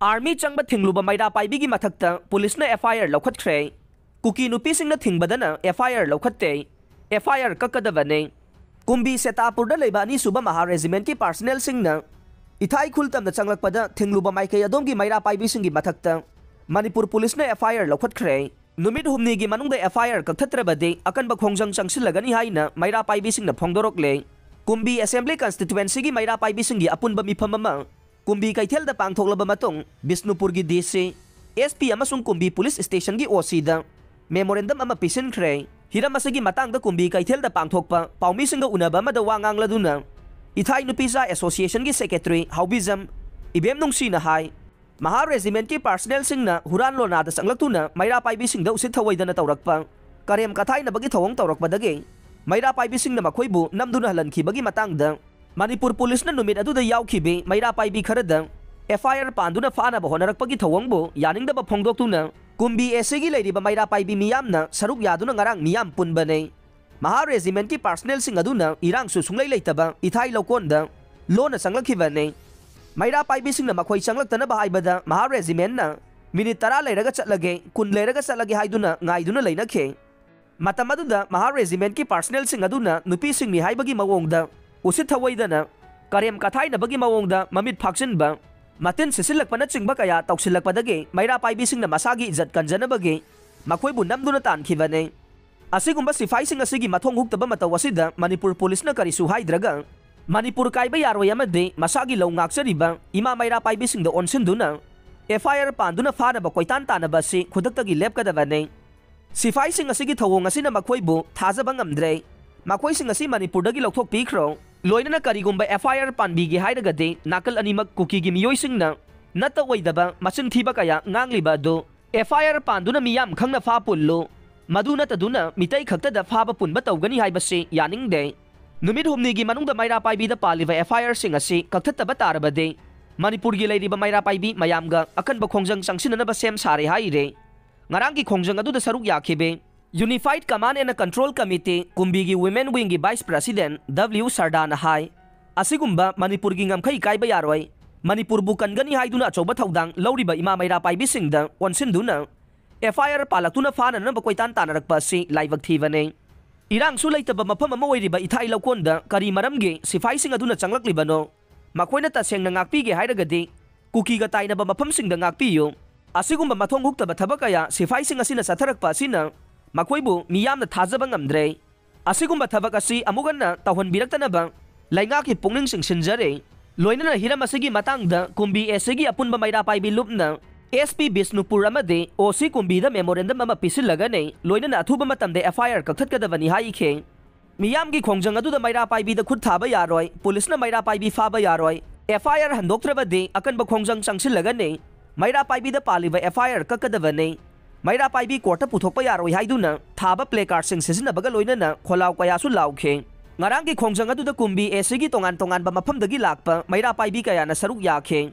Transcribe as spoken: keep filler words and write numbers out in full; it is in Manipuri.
ꯑꯥꯔꯃꯤ ꯆꯪꯕ ꯊꯤꯡꯂꯨꯕ ꯃꯩꯔꯥ ꯄꯥꯏꯕꯤꯒꯤ ꯃꯊꯛꯇ ꯄꯨꯂꯤꯁꯅ ꯑꯦꯐ ꯑꯥꯏ ꯑꯥꯔ ꯂꯧꯈꯠꯈ꯭ꯔꯦ꯫ ꯀꯨꯀꯤ ꯅꯨꯄꯤꯁꯤꯡꯅ ꯊꯤꯡꯕꯗꯅ ꯑꯦꯐ ꯑꯥꯏ ꯑꯥꯔ ꯂꯧꯈꯠꯇꯦ, ꯑꯦꯐ ꯑꯥꯏ ꯑꯥꯔ ꯀꯛꯀꯗꯕꯅꯤ꯫ ꯀꯨꯝꯕꯤ ꯁꯦꯇꯥꯄꯨꯔꯗ ꯂꯩꯕ ꯑꯅꯤꯁꯨꯕ ꯃꯍꯥ ꯔꯦꯖꯤꯃꯦꯟꯠꯀꯤ ꯄꯥꯔꯁꯅꯦꯜꯁꯤꯡꯅ ꯏꯊꯥꯏ ꯈꯨꯜ ꯇꯝꯅ ꯆꯪꯂꯛꯄꯗ ꯊꯤꯡꯂꯨꯕ ꯃꯥꯏꯀꯩ ꯑꯗꯣꯝꯒꯤ ꯃꯩꯔꯥ ꯄꯥꯏꯕꯤꯁꯤꯡꯒꯤ ꯃꯊꯛꯇ ꯃꯅꯤꯄꯨꯔ ꯄꯨꯂꯤꯁꯅ ꯑꯦꯐ ꯑꯥꯏ ꯑꯥꯔ ꯂꯧꯈꯠꯈ꯭ꯔꯦ꯫ ꯅꯨꯃꯤꯠ ꯍꯨꯝꯅꯤꯒꯤ ꯃꯅꯨꯡꯗ ꯑꯦꯐ ꯑꯥꯏ ꯑꯥꯔ ꯀꯛꯊꯠꯇ꯭ꯔꯕꯗꯤ ꯑꯀꯟꯕ ꯈꯣꯡꯖꯪ ꯆꯪꯁꯤꯜꯂꯒꯅꯤ ꯍꯥꯏꯅ ꯃꯩꯔꯥ ꯄꯥꯏꯕꯤꯁꯤꯡꯅ ꯐꯣꯡꯗꯣꯔꯛꯂꯦ꯫ ꯀꯨꯝꯕꯤ ꯑꯦꯁꯦꯝꯕ꯭ꯂꯤ ꯀꯟꯁꯇꯤꯇ꯭ꯋꯦꯟꯁꯤꯒꯤ ꯃꯩꯔꯥ ꯄꯥꯏꯕꯤꯁꯤꯡꯒꯤ ꯑꯄꯨꯟꯕ ꯃꯤꯐꯝ ꯑꯃ ꯀꯨꯝꯕꯤ ꯀꯩꯊꯦꯜꯗ ꯄꯥꯡꯊꯣꯛꯂꯕ ꯃꯇꯨꯡ, ꯕꯤꯁꯅꯨꯄꯨꯔꯒꯤ ꯗꯤ ꯁꯤ, ꯑꯦꯁ ꯄꯤ ꯑꯃꯁꯨꯡ ꯀꯨꯝꯕꯤ ꯄꯨꯂꯤꯁ ꯁ꯭ꯇꯦꯁꯟꯒꯤ ꯑꯣ ꯁꯤꯗ ꯃꯦꯃꯣꯔꯦꯟꯗꯝ ꯑꯃ ꯄꯤꯁꯤꯟꯈ꯭ꯔꯦ꯫ ꯍꯤꯔꯝ ꯑꯁꯤꯒꯤ ꯃꯇꯥꯡꯗ ꯀꯨꯝꯕꯤ ꯀꯩꯊꯦꯜꯗ ꯄꯥꯡꯊꯣꯛꯄ ꯄꯥꯎꯃꯤꯁꯤꯡꯒ ꯎꯅꯕ ꯑꯃꯗ ꯋꯥ ꯉꯥꯡꯂꯗꯨꯅ ꯏꯊꯥꯏ ꯅꯨꯄꯤꯖꯥ ꯑꯦꯁꯣꯁꯤꯌꯦꯁꯟꯒꯤ ꯁꯦꯀ꯭ꯔꯦꯇꯔꯤ ꯍꯥꯎꯕꯤꯖꯝ ꯏꯕꯦꯝ ꯅꯨꯡꯁꯤꯅ ꯍꯥꯏ, ꯃꯍꯥ ꯔꯦꯖꯤꯃꯦꯟꯠꯀꯤ ꯄꯥꯔꯁꯅꯦꯜꯁꯤꯡꯅ ꯍꯨꯔꯥꯟ ꯂꯣꯟꯅꯥꯗ ꯆꯪꯂꯛꯇꯨꯅ ꯃꯩꯔꯥ ꯄꯥꯏꯕꯤꯁꯤꯡꯗ ꯎꯁꯤꯠ ꯊꯑꯣꯏꯗꯅ ꯇꯧꯔꯛꯄ ꯀꯔꯦꯝ ꯀꯊꯥꯏꯅꯕꯒꯤ ꯊꯧꯑꯣꯡ ꯇꯧꯔꯛꯄꯗꯒꯤ ꯃꯩꯔꯥ ꯄꯥꯏꯕꯤꯁꯤꯡꯅ ꯃꯈꯣꯏꯕꯨ ꯅꯝꯗꯨꯅ ꯍꯜꯍꯟꯈꯤꯕꯒꯤ ꯃꯇꯥꯡꯗ ꯃꯅꯤꯄꯨꯔ ꯄꯨꯂꯤꯁꯅ ꯅꯨꯃꯤꯠ ꯑꯗꯨꯗ ꯌꯥꯎꯈꯤꯕꯤ ꯃꯩꯔꯥ ꯄꯥꯏꯕꯤ ꯈꯔꯗ ꯑꯦꯐ ꯑꯥꯏ ꯑꯥꯔ ꯄꯥꯟꯗꯨꯅ ꯐꯥꯅꯕ ꯍꯣꯠꯅꯔꯛꯄꯒꯤ ꯊꯧꯑꯣꯡꯕꯨ ꯌꯥꯅꯤꯡꯗꯕ ꯐꯣꯡꯗꯣꯛꯇꯨꯅ ꯀꯨꯝꯕꯤ ꯑꯦ ꯁꯤꯒꯤ ꯂꯩꯔꯤꯕ ꯃꯩꯔꯥ ꯄꯥꯏꯕꯤ ꯃꯤꯌꯥꯝꯅ ꯁꯔꯨꯛ ꯌꯥꯗꯨꯅ ꯉꯔꯥꯡ ꯃꯤꯌꯥꯝ ꯄꯨꯟꯕꯅꯤ꯫ ꯃꯍꯥ ꯔꯦꯖꯤꯃꯦꯟꯠꯀꯤ ꯄꯥꯔꯁꯅꯦꯜꯁꯤꯡ ꯑꯗꯨꯅ ꯏꯔꯥꯡꯁꯨ ꯁꯨꯡꯂꯩ ꯂꯩꯇꯕ ꯏꯊꯥꯏ ꯂꯧꯀꯣꯟꯗ ꯂꯣꯟꯅ ꯆꯪꯂꯛꯈꯤꯕꯅꯤ꯫ ꯃꯩꯔꯥ ꯄꯥꯏꯕꯤꯁꯤꯡꯅ ꯃꯈꯣꯏ ꯆꯪꯂꯛꯇꯅꯕ ꯍꯥꯏꯕꯗ ꯃꯍꯥ ꯔꯦꯖꯤꯃꯦꯟꯠꯅ ꯃꯤꯅꯤꯠ ꯇꯔꯥ ꯂꯩꯔꯒ ꯆꯠꯂꯒꯦ, ꯀꯨꯟ ꯂꯩꯔꯒ ꯆꯠꯂꯒꯦ ꯍꯥꯏꯗꯨꯅ ꯉꯥꯏꯗꯨꯅ ꯂꯩꯅꯈꯤ꯫ ꯃꯇꯝ ꯑꯗꯨꯗ ꯃꯍꯥ ꯔꯦꯖꯤꯃꯦꯟꯠꯀꯤ ꯄꯥꯔꯁꯅꯦꯜꯁꯤꯡ ꯑꯗꯨꯅ ꯅꯨꯄꯤꯁꯤꯡꯅꯤ ꯍꯥꯏꯕꯒꯤ ꯃꯑꯣꯡꯗ ꯎꯁꯤꯠ ꯊꯑꯣꯏꯗꯅ ꯀꯔꯦꯝ ꯀꯊꯥꯏꯅꯕꯒꯤ ꯃꯑꯣꯡꯗ ꯃꯃꯤꯠ ꯐꯥꯛꯆꯤꯟꯕ, ꯃꯇꯤꯟ ꯁꯤꯠꯆꯤꯜꯂꯛꯄꯅꯆꯤꯡꯕ ꯀꯌꯥ ꯇꯧꯁꯤꯜꯂꯛꯄꯗꯒꯤ ꯃꯩꯔꯥ ꯄꯥꯏꯕꯤꯁꯤꯡꯅ ꯃꯁꯥꯒꯤ ꯏꯖꯠ ꯀꯟꯖꯅꯕꯒꯤ ꯃꯈꯣꯏꯕꯨ ꯅꯝꯗꯨꯅ ꯇꯥꯟꯈꯤꯕꯅꯤ꯫ ꯑꯁꯤꯒꯨꯝꯕ ꯁꯤꯐꯥꯏꯁꯤꯡ ꯑꯁꯤꯒꯤ ꯃꯊꯣꯡ ꯍꯨꯛꯇꯕ ꯃꯇꯧ ꯑꯁꯤꯗ ꯃꯅꯤꯄꯨꯔ ꯄꯨꯂꯤꯁꯅ ꯀꯔꯤꯁꯨ ꯍꯥꯏꯗ꯭ꯔꯒ ꯃꯅꯤꯄꯨꯔ ꯀꯥꯏꯕ ꯌꯥꯔꯣꯏ ꯑꯃꯗꯤ ꯃꯁꯥꯒꯤ ꯂꯧ ꯉꯥꯛꯆꯔꯤꯕ ꯏꯃꯥ ꯃꯩꯔꯥ ꯄꯥꯏꯕꯤꯁꯤꯡꯗ ꯑꯣꯟꯁꯤꯟꯗꯨꯅ ꯑꯦꯐ ꯑꯥꯏ ꯑꯥꯔ ꯄꯥꯟꯗꯨꯅ ꯐꯥꯅꯕ ꯀꯣꯏꯇꯥꯟ ꯇꯥꯟꯅꯕ ꯑꯁꯤ ꯈꯨꯗꯛꯇꯒꯤ ꯂꯦꯞꯀꯗꯕꯅꯤ꯫ ꯁꯤꯐꯥꯏꯁꯤꯡ ꯑꯁꯤꯒꯤ ꯊꯧꯑꯣꯡ ꯑꯁꯤꯅ ꯃꯈꯣꯏꯕꯨ ꯊꯥꯖꯕ ꯉꯝꯗ꯭ꯔꯦ꯫ ꯃꯈꯣꯏꯁꯤꯡ ꯑꯁꯤ ꯃꯅꯤꯄꯨꯔꯗꯒꯤ ꯂꯧꯊꯣꯛꯄꯤꯈ꯭ꯔꯣ꯫ ꯂꯣꯏꯅꯅ ꯀꯔꯤꯒꯨꯝꯕ ꯑꯦꯐ ꯑꯥꯏ ꯑꯥꯔ ꯄꯥꯟꯕꯤꯒꯦ ꯍꯥꯏꯔꯒꯗꯤ ꯅꯥꯀꯜ ꯑꯅꯤꯃꯛ ꯀꯨꯀꯤꯒꯤ ꯃꯤꯑꯣꯏꯁꯤꯡꯅ ꯅꯠꯇ ꯑꯣꯏꯗꯕ ꯃꯆꯤꯟ ꯊꯤꯕ ꯀꯌꯥ ꯉꯥꯡꯂꯤꯕ ꯑꯗꯨ ꯑꯦꯐ ꯑꯥꯏ ꯑꯥꯔ ꯄꯥꯟꯗꯨꯅ ꯃꯤꯌꯥꯝ ꯈꯪꯅ ꯐꯥ ꯄꯨꯜꯂꯨ꯫ ꯃꯗꯨ ꯅꯠꯇꯗꯨꯅ ꯃꯤꯇꯩ ꯈꯛꯇꯗ ꯐꯥꯕ ꯄꯨꯟꯕ ꯇꯧꯒꯅꯤ ꯍꯥꯏꯕꯁꯤ ꯌꯥꯅꯤꯡꯗꯦ꯫ ꯅꯨꯃꯤꯠ ꯍꯨꯝꯅꯤꯒꯤ ꯃꯅꯨꯡꯗ ꯃꯩꯔꯥ ꯄꯥꯏꯕꯤꯗ ꯄꯥꯜꯂꯤꯕ ꯑꯦꯐ ꯑꯥꯏ ꯑꯥꯔꯁꯤꯡ ꯑꯁꯤ ꯀꯛꯊꯠꯇꯕ ꯇꯥꯔꯕꯗꯤ ꯃꯅꯤꯄꯨꯔꯒꯤ ꯂꯩꯔꯤꯕ ꯃꯩꯔꯥ ꯄꯥꯏꯕꯤ ꯃꯌꯥꯝꯒ ꯑꯀꯟꯕ ꯈꯣꯡꯖꯪ ꯆꯪꯁꯤꯟꯅꯅꯕ ꯁꯦꯝ ꯁꯥꯔꯦ ꯍꯥꯏꯔꯦ꯫ ꯉꯔꯥꯡꯒꯤ ꯈꯣꯡꯖꯪ ꯑꯗꯨꯗ ꯁꯔꯨꯛ ꯌꯥꯈꯤꯕꯤ Unified Command and Control Committee ꯀꯨꯝꯕꯤꯒꯤ Women Wingꯒꯤ Vice President W ꯁꯔꯗꯥꯅ ꯍꯥꯏ, ꯑꯁꯤꯒꯨꯝꯕ ꯃꯅꯤꯄꯨꯔꯒꯤ ꯉꯝꯈꯩ ꯀꯥꯏꯕ ꯌꯥꯔꯣꯏ꯫ ꯃꯅꯤꯄꯨꯔꯕꯨ ꯀꯟꯒꯅꯤ ꯍꯥꯏꯗꯨꯅ ꯑꯆꯧꯕ ꯊꯧꯗꯥꯡ ꯂꯧꯔꯤꯕ ꯏꯃꯥ ꯃꯩꯔꯥ ꯄꯥꯏꯕꯤꯁꯤꯡꯗ ꯑꯣꯟꯁꯤꯟꯗꯨꯅ ꯑꯦꯐ ꯑꯥꯏ ꯑꯥꯔ ꯄꯥꯜꯂꯛꯇꯨꯅ ꯐꯥꯅꯅꯕ ꯀꯣꯏꯇꯥꯟ ꯇꯥꯟꯅꯔꯛꯄ ꯑꯁꯤ ꯂꯥꯏꯕꯛ ꯊꯤꯕꯅꯤ꯫ ꯏꯔꯥꯡꯁꯨ ꯂꯩꯇꯕ ꯃꯐꯝ ꯑꯃ ꯑꯣꯏꯔꯤꯕ ꯏꯊꯥꯏ ꯂꯧꯀꯣꯟꯗ ꯀꯔꯤ ꯃꯔꯝꯒꯤ ꯁꯤꯐꯥꯏꯁꯤꯡ ꯑꯗꯨꯅ ꯆꯪꯂꯛꯂꯤꯕꯅꯣ? ꯃꯈꯣꯏꯅ ꯇꯁꯦꯡꯅ ꯉꯥꯛꯄꯤꯒꯦ ꯍꯥꯏꯔꯒꯗꯤ ꯀꯨꯀꯤꯒ ꯇꯥꯏꯅꯕ ꯃꯐꯝꯁꯤꯡꯗ ꯉꯥꯛꯄꯤꯌꯨ꯫ ꯑꯁꯤꯒꯨꯝꯕ ꯃꯊꯣꯡ ꯍꯨꯛꯇꯕ ꯊꯕꯛ ꯀꯌꯥ ꯁꯤꯐꯥꯏꯁꯤꯡ ꯑꯁꯤꯅ ꯆꯠꯊꯔꯛꯄ ꯑꯁꯤꯅ ꯃꯈꯣꯏꯕꯨ ꯃꯤꯌꯥꯝꯅ ꯊꯥꯖꯕ ꯉꯝꯗ꯭ꯔꯦ꯫ ꯑꯁꯤꯒꯨꯝꯕ ꯊꯕꯛ ꯑꯁꯤ ꯑꯃꯨꯛ ꯍꯟꯅ ꯇꯧꯍꯟꯕꯤꯔꯛꯇꯅꯕ ꯂꯩꯉꯥꯛꯀꯤ ꯄꯨꯛꯅꯤꯡ ꯆꯤꯡꯁꯤꯟꯖꯔꯤ꯫ ꯂꯣꯏꯅꯅ ꯍꯤꯔꯝ ꯑꯁꯤꯒꯤ ꯃꯇꯥꯡꯗ ꯀꯨꯝꯕꯤ ꯑꯦꯁ ꯁꯤꯒꯤ ꯑꯄꯨꯟꯕ ꯃꯩꯔꯥ ꯄꯥꯏꯕꯤ ꯂꯨꯞꯅ ꯑꯦꯁ ꯄꯤ ꯕꯤꯁꯅꯨꯄꯨꯔ ꯑꯃꯗꯤ ꯑꯣ ꯁꯤ ꯀꯨꯝꯕꯤꯗ ꯃꯦꯃꯣꯔꯦꯟꯗꯝ ꯑꯃ ꯄꯤꯁꯤꯜꯂꯒꯅꯤ, ꯂꯣꯏꯅꯅ ꯑꯊꯨꯕ ꯃꯇꯝꯗ ꯑꯦꯐ ꯑꯥꯏ ꯑꯥꯔ ꯀꯛꯊꯠꯀꯗꯕꯅꯤ ꯍꯥꯏꯈꯤ꯫ ꯃꯤꯌꯥꯝꯒꯤ ꯈꯣꯡꯖꯪ ꯑꯗꯨꯗ ꯃꯩꯔꯥ ꯄꯥꯏꯕꯤꯗ ꯈꯨꯠ ꯊꯥꯕ ꯌꯥꯔꯣꯏ, ꯄꯨꯂꯤꯁꯅ ꯃꯩꯔꯥ ꯄꯥꯏꯕꯤ ꯐꯥꯕ ꯌꯥꯔꯣꯏ, ꯑꯦꯐ ꯑꯥꯏ ꯑꯥꯔ ꯍꯟꯗꯣꯛꯇ꯭ꯔꯕꯗꯤ ꯑꯀꯟꯕ ꯈꯣꯡꯖꯪ ꯆꯪꯁꯤꯜꯂꯒꯅꯤ, ꯃꯩꯔꯥ ꯄꯥꯏꯕꯤꯗ ꯄꯥꯜꯂꯤꯕ ꯑꯦꯐ ꯑꯥꯏ ꯑꯥꯔ ꯀꯛꯀꯗꯕꯅꯤ꯫ ꯃꯩꯔꯥ ꯄꯥꯏꯕꯤ ꯀꯣꯔꯠꯇ ꯄꯨꯊꯣꯛꯄ ꯌꯥꯔꯣꯏ ꯍꯥꯏꯗꯨꯅ ꯊꯥꯕ ꯄ꯭ꯂꯦ ꯀꯥꯔꯗꯁꯤꯡ ꯁꯤꯖꯤꯟꯅꯕꯒ ꯂꯣꯏꯅꯅ ꯈꯣꯜꯂꯥꯎ ꯀꯌꯥꯁꯨ ꯂꯥꯎꯈꯤ꯫ ꯉꯔꯥꯡꯒꯤ ꯈꯣꯡꯖꯪ ꯑꯗꯨꯗ ꯀꯨꯝꯕꯤ ꯑꯦꯁ ꯁꯤꯒꯤ ꯇꯣꯉꯥꯟ ꯇꯣꯉꯥꯟꯕ ꯃꯐꯝꯗꯒꯤ ꯂꯥꯛꯄ ꯃꯩꯔꯥ ꯄꯥꯏꯕꯤ ꯀꯌꯥꯅ ꯁꯔꯨꯛ ꯌꯥꯈꯤ꯫